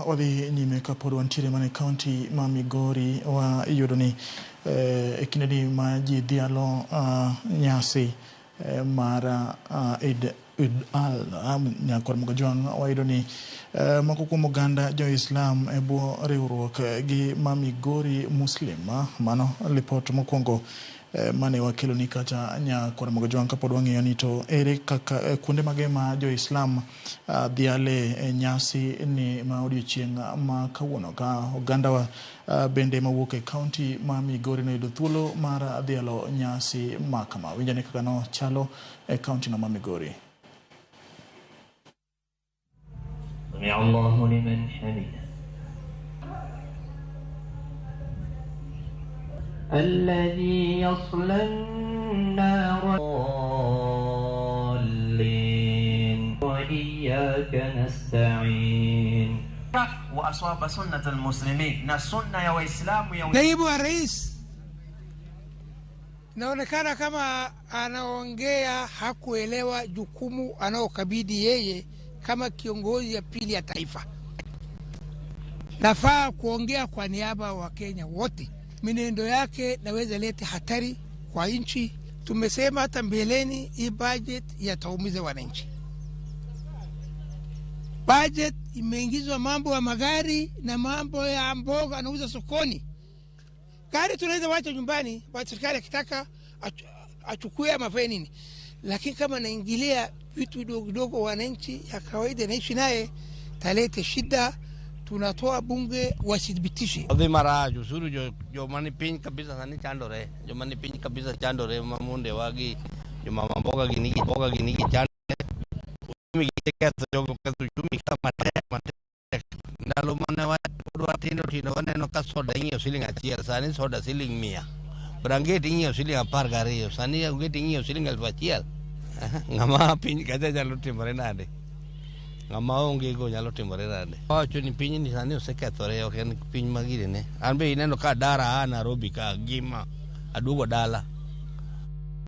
wadhi nyime kapod wantiere mana e kaunti ma Migori, wayudo ni e kindeni ma ji dhialo nyasi mar Eid al Nyakwar Mogajwang', wayudo ni moko kuom oganda jo-Islam e bwo riwruok gi ma Migori Muslim. Mano lipot mokwongo mane wakeloni kacha Nyakwar Mogajwang', kapod wang'iyo ni to ere kaka kuonde mage ma jo-Islam dhiale e nyasi ni ma odiochieng' ma kawuono, ka ogandawa bende mawuok e kaunti ma Migori noyudo thuolo mar dhialo nyasi ma kama. Winjane kaka nochalo e kaunti no ma Migori. سمع الله لمن حمده. الذي يصلى النار الضالين وإياك نستعين. وأصاب سنة المسلمين na sunna ya Waislamu ya Naibu wa Rais inaonekana kama anaongea hakuelewa jukumu anaokabidhi yeye kama kiongozi ya pili ya taifa. Nafaa kuongea kwa niaba wa Kenya wote. Minendo yake naweza lete hatari kwa nchi. Tumesema hata mbeleni hii budget yataumiza wananchi. Budget imeingizwa mambo ya magari na mambo ya mboga anauza sokoni. Gari tunaweza wacha nyumbani, serikali akitaka achukue ama afanye nini, lakini kama naingilia vitu vidogo vidogo wananchi ya kawaida naishi naye talete shida. Tunatoa bunge wasithibitishe. Odhi marach, osuru joma ni piny kabisa sani chandore, joma ni piny kabisa chandore, ma monde wa gi joma mboga gini gi mboga gini gi chandore. Uchumi gi ketho jogo ketho uchumi ka matek matek. Ndalo mane pod watindo tindo waneno ka soda ing'iewo siling 1, sani soda siling 100. Brangeti ing'iewo siling 12, sani brangeti ing'iewo siling 1000. Ng'ama piny kacha nyalo timore nade? Ng'ama onge go nyalo timore nade? Wacho ni pinyni sani osekethore, ok en piny ma girine. An be ineno ka dara a Nairobi ka gima aduogo dala.